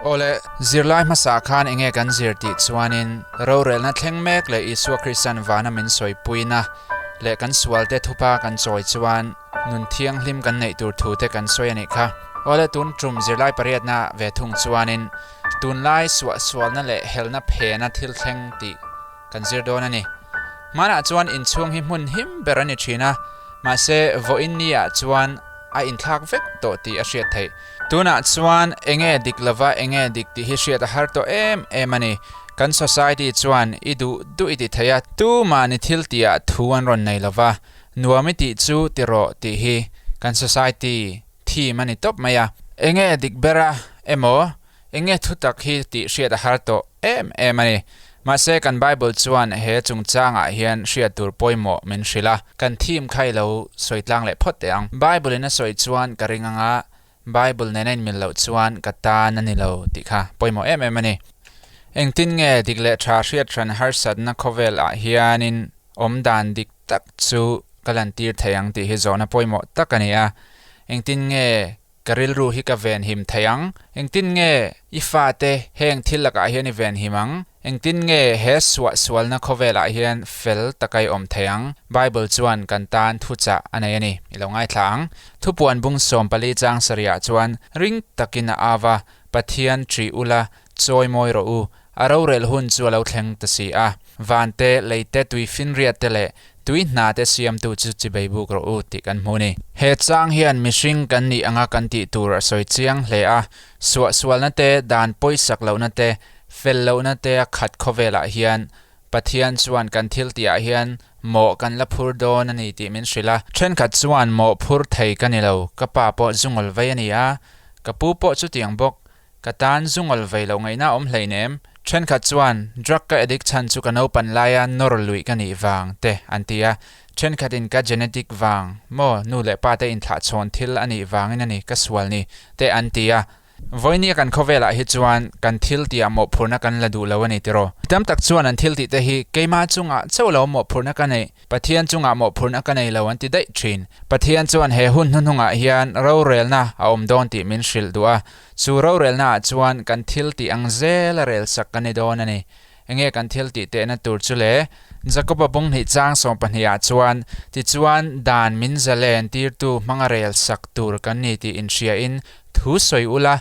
Awle, zirlai hmasa khan enge kan zir tih chuanin rorelna thleng mek leh Isua Krista'n vana min sawipuina leh kan sualte thupa kan chawi chuan nun thianghlim kan neih tur thute kan sawi a nih kha. Awle, tun tum zirlai pariatna ve thung chuanin tunlai suahsualna leh helna phena thil thleng tih kan zir dawn a ni. Hmanah chuan inchhung hi hmun him ber a ni thin a, mahse vawiin ni ah chuan a inthlak vek tawh tih a hriat theih. Tunah chuan enge dik lova enge dik tih hi hriat a har tawh em em a ni. Kan society chuan i duh duh i ti thei a, tumah ni thil tihah thu an rawn nei lova, nuam i tih chu ti rawh tih hi kan society theme a ni tawp mai a. Enge dik bera emaw Enge thutak hi tih hriat a har tawh em em a ni. Mahse kan Bible chuan he chungchangah hian hriat tur pawimawh min hrilh a, kan theme kha i lo sawi tlang leh phawt teh ang. Bible in a sawi chuan ka ring anga Bible nena inmil loh chuan ka tan a ni lo tih kha pawimawh em em a ni. Engtin nge dik leh tha hriat hran harsatna khawvel ah hianin awm dan dik tak chu ka lantir thei ang tih hi zawhna pawimawh tak a ni a. Engtin nge Ka rilru hi ka venhim thei ang. Engtin nge i fate heng thil lakah hian i venhim ang? Engtin nge he suahsualna khawvelah hian fel taka i awm thei ang? Bible chuan kan tan thuchah a nei a ni. I lo ngaithla ang. Thupuan bung 14 chang sarihah chuan ring takin a au va, Pathian ṭih ula, chawi mawi rawh u, a rorel hun chu a lo thleng ta si a. Vante, leite, tuifinriat te leh Tui hna te siamtu chu chibei buk rawh u tih kan hmu ni. He chang hian mihring kan nih anga kan tih tur a sawi chiang hle a, suahsualna te, dan pawisak lohna te, fel lohna te a khat khawvelah hian Pathian chuan kan thil tihah hian mawh kan la phur dawn a ni tih min hrilh a. Thenkhat chuan mawh phur thei ka ni lo, ka pa pawh zungawl vei a ni a, ka pu pawh chutiang bawk, Ka tan zungawl vei loh ngaihna awm hleinem. Thenkhat chuan drug ka addict chhan chu ka naupan laia nawr luih ka nih vang te an ti a, thenkhatin ka genetic vang maw nu leh pa te inthlahchhawn thil a nih vangin a ni ka sual ni te an ti a. Vawinia kan khawvelah hi chuan kan thil tihah mawhphurhna kan la duh lo a ni tiraw? Mi tam tak chuan an thil tih te hi keimah chungah chauh lo mawhphurhna ka neih Pathian chungah mawhphurhna ka nei lo an ti daih thin. Pathian chuan he hun hnuhnungah hian rorelna a awm dawn tih min hrilh duh a, chu rorelna ah chuan kan thil tih ang zel a relsak ka ni dawn a ni. Enge kan thil tih tehna tur chu le? Jakoba bung hnih chang 12 ah chuan, Tichuan, dan min zalen tirtu hmanga relsak tur kan ni tih inhriain thu sawi ula,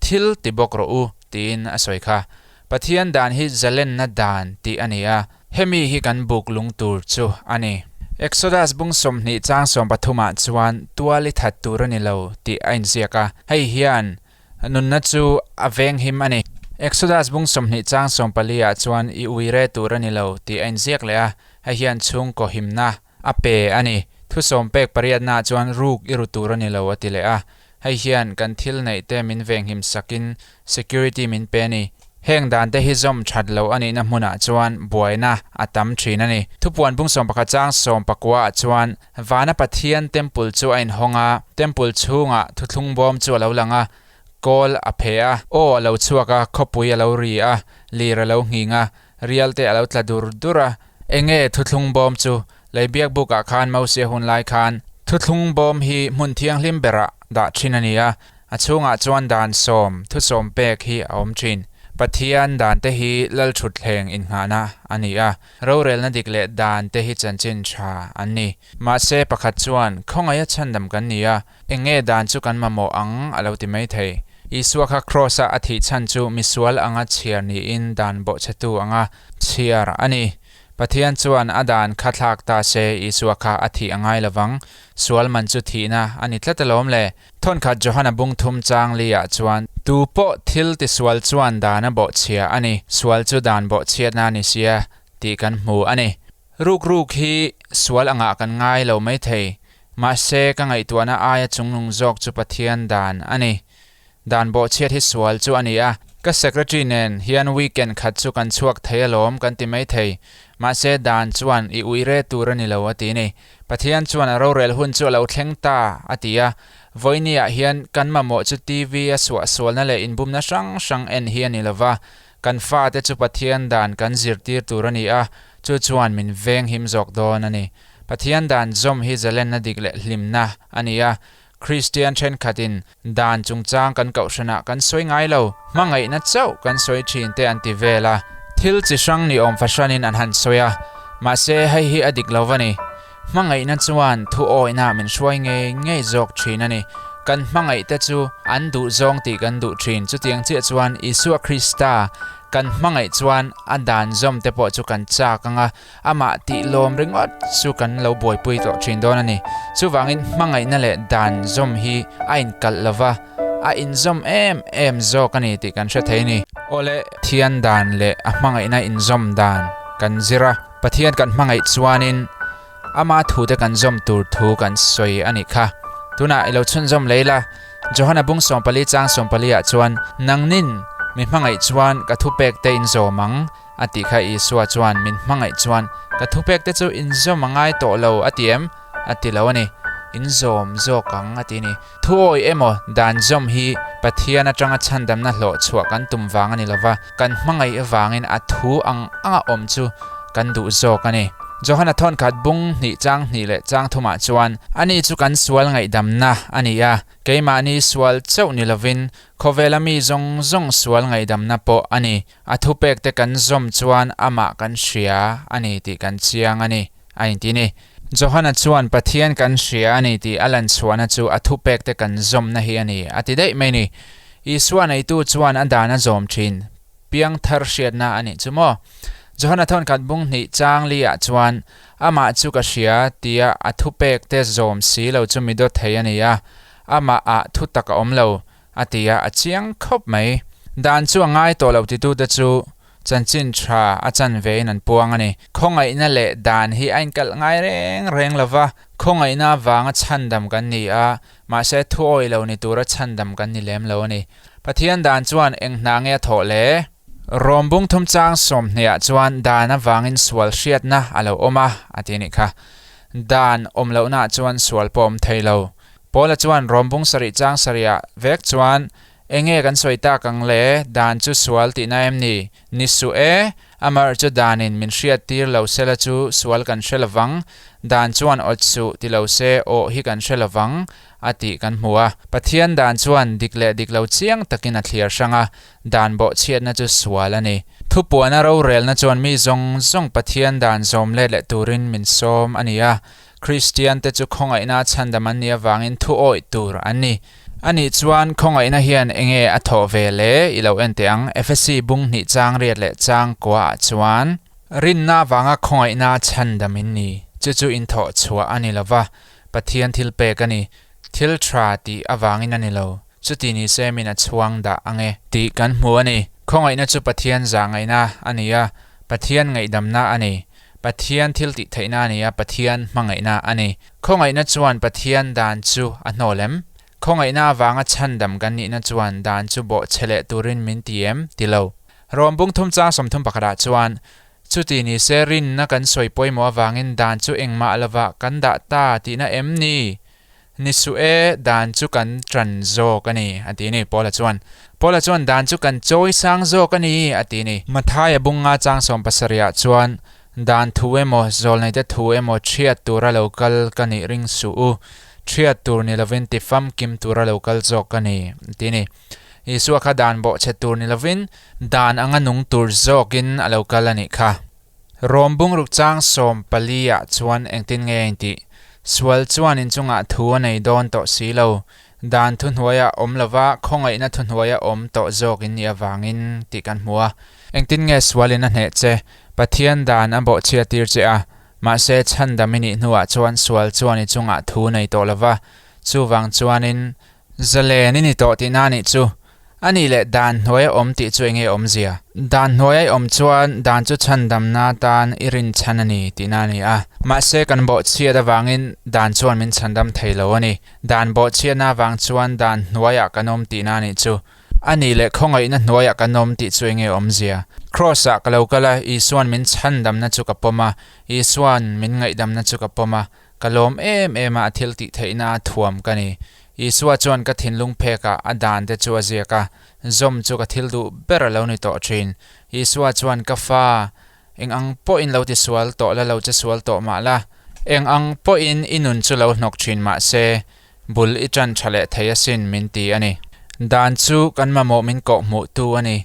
thil ti bawk rawh u, tiin a sawi kha. Pathian dan hi zalenna dan tih a ni a, hemi hi kan buk lung tur chu a ni. Exodus bung 20 chang 13 ah chuan tual i that tur a ni lo tih a inziak a, hei hian nunna chu a venghim a ni. Exodus bung 20 chang 14 ah chuan i uire tur a ni lo tih a inziak leh a, hei hian chhungkaw himna a pe a ni. Thusawm pek pariatna ah chuan ruk i ru tur a ni lo a ti leh a, Hei hian kan thil neih te min venghim sakin security min pe a ni. Heng dan te hi zawm that loh a nihna hmunah chuan buaina a tam thin a ni. Thupuan bung 11 chang 19 ah chuan Vana Pathian temple chu a inhawng a, temple chhungah thuthlung bawm chu a lo lang a, kawl a phe a, aw a lo chhuak a, khawpui a lo ri a, lir a lo nghing a, rial te a lo tla dur dur a. Enge thuthlung bawm chu? Lei biak bukah khan Mosia hun lai khan thuthlung bawm hi hmun thianghlim berah dah thin a ni a, a chhungah chuan dan sawm, thusawm pek hi a awm thin. Pathian dan te hi lalthutthleng innghahna a ni a, rorelna dik leh dan te hi chanchin tha an ni. Mahse pakhat chuan khawngaih a chhandam kan ni a, eng nge dan chu kan mamawh ang a lo ti mai thei. Isua kha Kraws-a a thih chhan chu misual anga chhiar niin dan bawhchhetu anga chhiar a ni. Pathian chuan a dan kha thlak ta se Isua kha a thih a ngai lovang, sual man chu thihna a ni tlat alawm le. Thawnkhat Johana bung thum chang li ah chuan, Tu pawh thil tisual chuan dan a bawhchhia a ni, sual chu dan bawhchhiatna a ni sia, tih kan hmu a ni. Ruk ruk hi sual angah kan ngai lo maithei, mahse ka ngaihtuahna aia chungnung zawk chu Pathian dan a ni. Dan bawhchhiat hi sual chu a ni a, ka secretary nen hian weekend khat chu kan chhuak thei alawm kan ti maithei. Mahse dan chuan i ui re tur a ni lo a ti ni. Pathian chuan a rorel hun chu a lo thleng ta a ti a, vawinia hian kan mamawh chu TV a suahsualna leh inbumna hrang hrang en hi a ni lova, kan fate chu Pathian dan kan zirtir tur a ni a, chu chuan min venghim zawk dawn a ni. Pathian dan zawm hi zalenna dik leh hlimna a ni a. Kristian thenkhatin dan chungchang kan kohhranah kan sawi ngai lo, hmangaihna chauh kan sawi thin te an ti vel a, thil chi hrang ni awm fahranin an han sawi a, mahse hei hi a dik lo va ni. Hmangaihna chuan thu awihna min hruai ngei ngei zawk thin a ni. Kan hmangaihte chu an duh zawng tih kan duh thin. Chutiang chiah chuan Isua Krista kan hmangaih chuan a dan zawm te pawh chu kan chak ang a, amah tih lawm ringawt chu kan lo buaipui tawh thin dawn a ni. Chuvangin hmangaihna leh dan zawm hi a inkalh lo va, a inzawm em em zawk a ni tih kan hre thei a ni. Awle, Pathian dan leh a hmangaihna inzawm dan kan zir a. Pathian kan hmangaih chuanin ama thute kan zawm tur thu kan sawi a nih kha. Tunah i lo chhunzawm lei la, Johana bung 14 chang 14 ah chuan, Nangnin mi hmangaih chuan ka thupek te in zawm ang, a tih kha Isua chuan min hmangaih chuan ka thupek te chu in zawm a ngai tawh lo a ti em? A ti lo a ni. In zawm zawk ang a ti a ni. Thuawi emaw dan zawm hi Pathian atanga chhandamna hlawh chhuah kan tum vang a ni lova, kan hmangaih avangin a thu ang anga awm chu kan duh zawk a ni. Johana thawnkhat bung hnih chang hnih leh chang thumah chuan, Ani chu kan sual ngaihdamna a ni a, keimahni sual chauh ni lovin khawvela mi zawng zawng sual ngaihdamna pawh a ni. A thupekte kan zawm chuan amah kan hria a ni tih kan chiang a ni. A inti ni. Johana chuan Pathian kan hria a ni tih a lan chhuahna chu a thupekte kan zawmna hi a ni, a ti daih mai ni. Isua neitu chuan a dan a zawm thin. Piangthar hriatna a nih chu maw? Johana thawnkhat bung hnih chang li ah chuan, Amah chu ka hria, tia a thupekte zawm si lo chu mi dawt thei a ni a, amah ah thutak a awm lo, a ti a, a chiang khawp mai. Dan chu a ngai tawh lo titute chu Chanchin tha a chan vein an puang a ni. Khawngaihna leh dan hi a inkalh ngai reng reng lo va, khawngaihna avanga chhandam kan ni a, mahse thuawi lo ni tura chhandam kan ni lem lo a ni. Pathian dan chuan eng hna nge a thawh le? Rom bung thum chang sawmhniah chuan dan avangin sual hriatna a lo awm a, a ti a nih kha. Dan awm lohnaah chuan sual pawh a awm thei lo. Paula chuan Rom bung sarih chang sarihah vek chuan Enge kan sawi tak ang le, dan chu sual tihna em ni? Ni suh e, amaherawh chu danin min hriat tir lo sela chu sual kan hre lovang, dan chuan awt suh ti lo se awh hi kan hre lovang, a tih kan hmu a. Pathian dan chuan dik leh dik lo chiang takin a thliar hrang a, dan bawhchhiatna chu sual a ni. Thupuana rorelna chuan mi zawng zawng Pathian dan zawm let leh turin min sawm a ni a, Kristiante chu khawngaihna chhandam an nih avangin thu awih tur an ni. A nih chuan khawngaihna hian enge a thawh ve le i lo en teh ang, Efesi bung hnih chang riat leh chang kua ah chuan. Rinna avanga khawngaihna chhandam in ni, chu chu in thawh chhuah a ni lova, Pathian thil pek a ni, thil tha tih avangin a ni lo, chuti ni se min a chhuang dah ang e. Tih kan hmu a ni. Khawngaihna chu Pathian zahngaihna a ni a, Pathian ngaihdamna a ni. Pathian thil tih theihna a ni a, Pathian hmangaihna a ni. Khawngaihna chuan Pathian dan chu a hnawl em? Khawngaihna avanga chhandam kan nihna chuan dan chu bawhchhe leh turin min ti em? Ti lo. Rom bung thum chang 31 ah chuan, Chuti ni se rinna kan sawi pawimawh avangin dan chu engmah lovah kan dah ta tihna em ni? Ni suh e, dan chu kan ṭan zawk a ni, a ti a ni, Paula chuan. Paula chuan dan chu kan chawi sang zawk a ni, a ti a ni. Mathaia bunga chang 70 ah chuan, Dan thu emaw, zawlneite thu emaw ṭhiat tura lo kal ka nih ring suh u, ṭhiat tur ni lovin ti famkim tura lo kal zawk ka ni, a ti a ni. Isua kha dan bawhchhe tur ni lovin, dan anga nung tur zawkin a lo kal a nih kha. Rom bungruk chang 14 ah chuan engtin nge a intih? Sual chuan inchungah thu a nei dawn tawh si lo. Dan thuhnuaia awm lova khawngaihna thuhnuaia awm tawh zawk in nih avangin tih kan hmu a. Engtin nge sualin a hneh che? Pathian dan a bawhchhia tir che a, mahse chhandam i nih hnuah chuan sual chuan i chungah thu nei tawh lova, chuvang chuanin Zalen i ni tawh tihna a nih chu. A nih leh dan hnuaia awm tih chu enge awmzia? Dan hnuaia i awm chuan dan chu chhandamna tan i rinchhan a ni tihna a ni a. Mahse kan bawhchhiat avangin dan chuan min chhandam thei lo a ni. Dan bawhchhiatna avang chuan dan hnuaiah kan awm tihna a nih chu. A nih leh khawngaihna hnuaiah kan awm tih chu enge awmzia? Kraws-ah ka lo kal a, Isua'n min chhandamna chu ka pawm a, Isua'n min ngaihdamna chu ka pawm a, Ka lawm em em a, a thil tih theihna a thuam ka ni. Isua chuan ka thinlung phekah a dan te chu a ziak a, zawm chu ka thil duh ber a lo ni tawh thin. Isua chuan ka fa, eng ang pawhin lo ti sual tawh la, lo che sual tawh mah la, eng ang pawhin i nun chu lo hnawk thin mah se, Bul i ṭan ṭha leh thei asin min ti a ni. Dan chu kan mamawh min kawhhmuh tu a ni.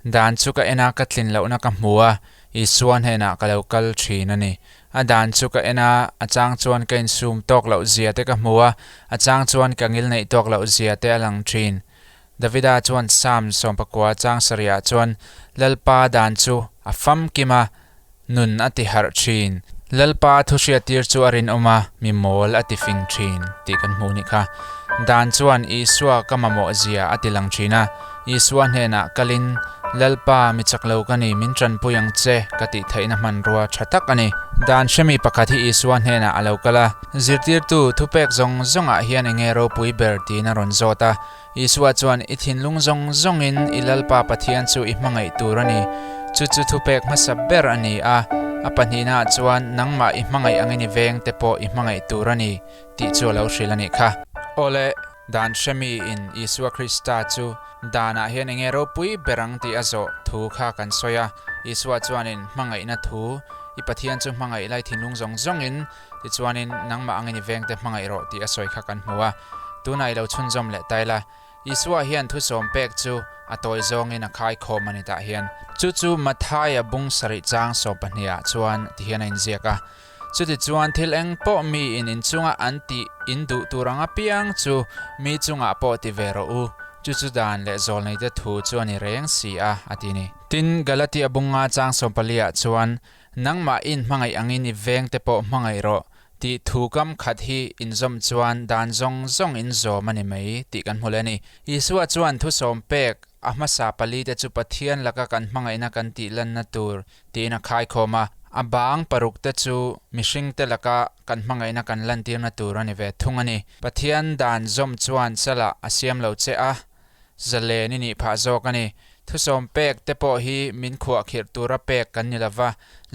Dan chu ka en a, ka tlin lohna ka hmu a, Isua hnenah ka lo kal ṭhin a ni. A dan chu ka en a, a chang chuan ka insum tawk loh zia te ka hmu a, a chang chuan ka ngilneih tawk loh zia te a lang ṭhin. Davida chuan Psalm 90 chang sarihah chuan Lalpa dan chu a famkim a, nun a ti harh thin. Lalpa thu hriattir chu a rinawm a, mi mawl a ti fing thin tih kan hmuh nih kha. Dan chuan Isua ka mamawh zia a ti lang thin a, Isua hnenah kalin, Lalpa, mi chak lo ka ni, min tanpui ang che, ka tih theihna hmanrua tha tak a ni. Dan hremi pakhat hi Isua hnenah a lo kal a, Zirtirtu, thupek zawng zawngah hian enge ropui ber tiin a rawn zawt a. Isua chuan, I thinlung zawng zawngin i Lalpa Pathian chu i hmangaih tur a ni. Chu chu thupek hmasa ber a ni a. A pahnihnaah chuan, Nangmah i hmangaih angin i vengte pawh i hmangaih tur a ni, tih chu a lo hrilh a nih kha. Awle, dan hremi in Isua Krista chu danah hian enge ropui ber ang tih a zawh thu kha kan sawi a. Isua chuanin hmangaihna thu, I Pathian chu hmangaih lai thinlung zawng zawngin, Tichuanin, nangmah angin i vengte hmangaih rawh tih a sawi kha kan hmu a. Tunah i lo chhunzawm leh ta ila. Isua hian thusawm pek chu a tawi zawngin a khai khawm a ni tah hian. Chu chu Mathaia bung sarih chang 12 ah chuan ti hian a inziak a. Chutichuan thil eng pawh mi in inchunga an tih in duh tur ang apiang chu mi chungah pawh ti ve rawh u. Chu chu dan leh zawlneite thu chu a ni reng si a, a ti ni. Tin, Galatia bunga chang 14 ah chuan Nangmah in hmangaih angin i vengte pawh hmangaih rawh tih thu kam khat hi inzawm chuan dan zawng zawng in zawm a ni mai tih kan hmu leh a ni. Isua chuan thusawm pek a hmasa palite chu Pathian laka kan hmangaihna kan tih lanna tur tiin a khaikhawm a, a bang parukte chu mihringte laka kan hmangaihna kan lantirna tur a ni ve thung a ni. Pathian dan zawm chuan chalah a siam lo che a, Zalen i nih phah zawk a ni. Thusawm pek te pawh hi min khuahkhirh tura pek kan ni lova,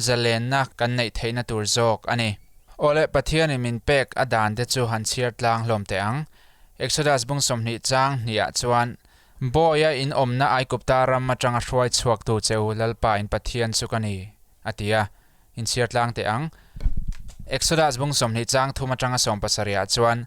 zalenna kan neih theihna tur zawk a ni. Awle, Pathianin min pek a dan te chu han chhiar tlang hlawm teh ang. Exodus bung 20 chang hnih ah chuan, Bawiha in awmna Aigupta ram atanga hruai chhuaktu che u Lalpa in Pathian chu ka ni, a ti a. Inchhiar tlang teh ang. Exodus bung 20 chang thum atanga 70 ah chuan,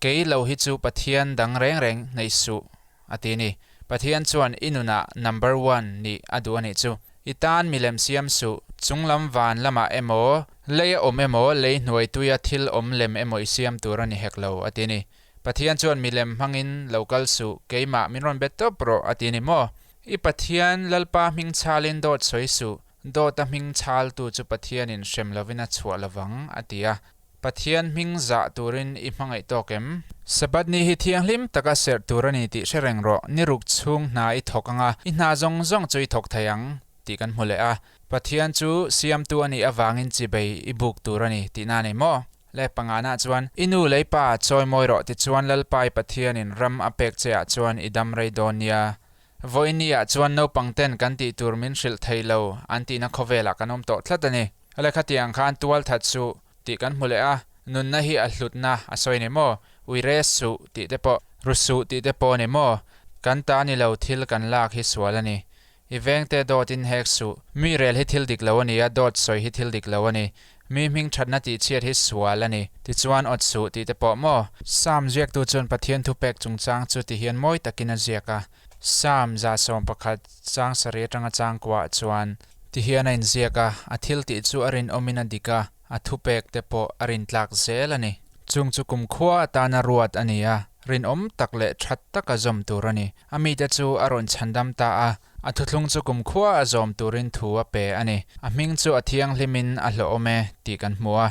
Kei lo hi chu Pathian dang reng reng nei suh, a ti a ni. Pathian chuan i nunah number one nih a duh a nih chu. I tan milem siam suh, chunglam van lamah emaw, lei a awm emaw, lei hnuai tuia thil awm lem emaw i siam tur a ni hek lo, a ti a ni. Pathian chuan milem hmangin lo kal suh, keimah min rawn bet tawp rawh, a ti a ni maw? I Pathian Lalpa hming chhalin dawt sawi suh, Dawta hming chhaltu chu Pathianin hrem lovin a chhuah lovang, a ti a. Pathian hming zah turin i hmangaih tawk em? Sabbath ni hi thianghlim taka serh tur a ni tih hre reng rawh. Ni ruk chhung hna i thawk ang a, i hna zawng zawng chu i thawk thei ang tih kan hmu leh a. Pathian chu siamtu a nih avangin chibei i buk tur a ni tihna a ni maw? Le pangana chuan, I nu lei pa chawi mawi rawh tichuan Lalpai Pathianin ram a pek che ah chuan i dam rei dawn nia. Vawinia chuan naupang ten kan tih tur min hrilh thei lo an tihna khawvelah kan awm tawh tlat a ni. A lehkha tiang khan tual that suh tih kan hmu leh a, nunna hi a hlutna a sawi ni maw? Ui rest suh tih te pawh, ru suh tih te pawh a ni maw? Kan ta ni lo thil kan lak hi sual a ni. I vengte dawt in hek suh. Mi rel hi thil dik lo a ni a, dawt sawi hi thil dik lo a ni. Mi hming thatna tih chhiat hi sual a ni. Tichuan awt suh tih te pawh maw? Psalm ziaktu chuan Pathian thupek chungchang chu ti hian mawi takin a ziak a. Psalm 111 chang sarih atanga chang kuah chuan ti hian a inziak a, a thil tih chu a rinawmin a dik a, a thupek te pawh a rintlak zel a ni. Chung chu kumkhua atana ruat a ni a, rinawm tak leh that taka zawm tur a ni. A mite chu a rawn chhandam ta a, a thuthlung chu kumkhua a zawm turin thu a pe a ni. A hming chu a thianghlimin a hlawhawm e tih kan hmu a.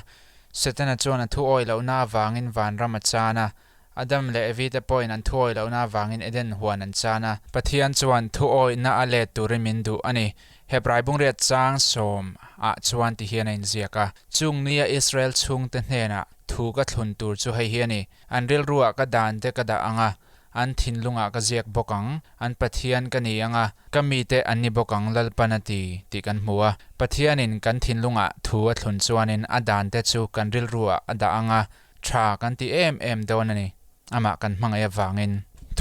Setana chuan a thu awih lohna avangin vanram a chan a, Adam leh Evi te pawhin an thu awih lohna avangin Eden huan an chan a. Pathian chuan thu awihna a let turin min duh a ni. Hebrai bungriat chang 10 ah chuan ti hian a inziak a, Chung nia Israel chhungte hnenah thu ka thlun tur chu hei hi a ni, An rilruah ka dan te ka dah ang a, an thinlungah ka ziak bawk ang, an Pathian ka ni ang a, ka mite an ni bawk ang Lalpan a ti, tih kan hmu a. Pathianin kan thinlungah thu a thlun chuanin a dan te chu kan rilruah a dah ang a, Tha kan ti em em dawn a ni, amah kan hmangaih avangin.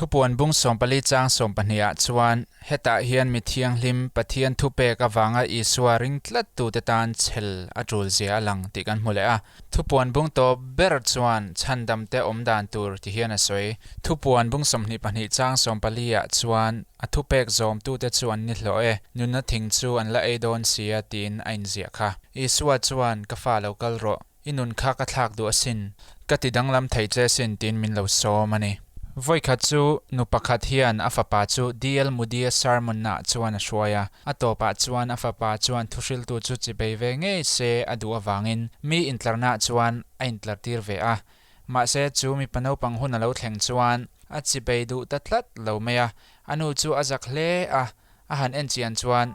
Thupuan bung 14 chang 12 ah chuan hetah hian mi thianghlim Pathian thupek avanga Isua ring tlat tute tan chhel a tul zia a lang tih kan hmu leh a. Thupuan bung tawp ber chuan chhandamte awm dan tur ti hian a sawi. Thupuan bung 22 chang 14 ah chuan a thupek zawmtute chu an ni hlawh e, nunna thing chu an la ei dawn si a tiin a inziah kha. Isua chuan ka fa lo kal rawh. I nun kha ka thlak duh asin, ka ti danglam thei che asin tiin min lo sawm a ni. Vawikhat chu nu pakhat hian a fapa chu DL Moody-a sermon-naah chuan a hruai a, a tawpah chuan a fapa chuan thuhriltu chu chibei ve ngei se a duh avangin mi intlarnaah chuan a intlartir ve a. Mahse chu mipa naupang hun a lo thleng chuan a chibei duh ta tlat lo mai a, a nu chu a zak hle a, A han en chian chuan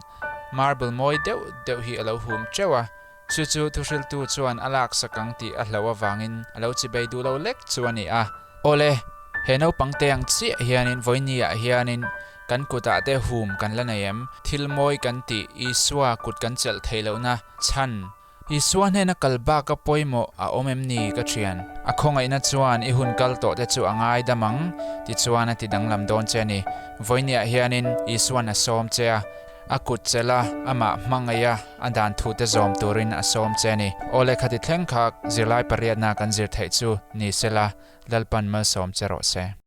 marble mawi deuh deuh hi a lo hum teuh a, chu chu thuhriltu chuan a laksak ang tih a hlauh avangin a lo chibei duh lo lek chu a ni a. Awle, he naupang te ang chiah hianin vawinia hianin kan kutah te hum kan la nei em? Thil mawi kan tih Isua kut kan chelh theih lohna chhan Isua hnena kal bak a pawimawh a awm em ni ka thian? A khawngaihna chuan i hun kal tawh te chu a ngaidam ang tichuan a ti danglam dawn che a ni. Vawinia hianin Isua'n a sawm che a, a kut chelh a, amah hmangaih a, a dan thu te zawm turin a sawm che a ni. Aw lehkha ti thleng kha zirlai pariatna kan zir theih chu ni sela, Lalpan malsawm che rawh se.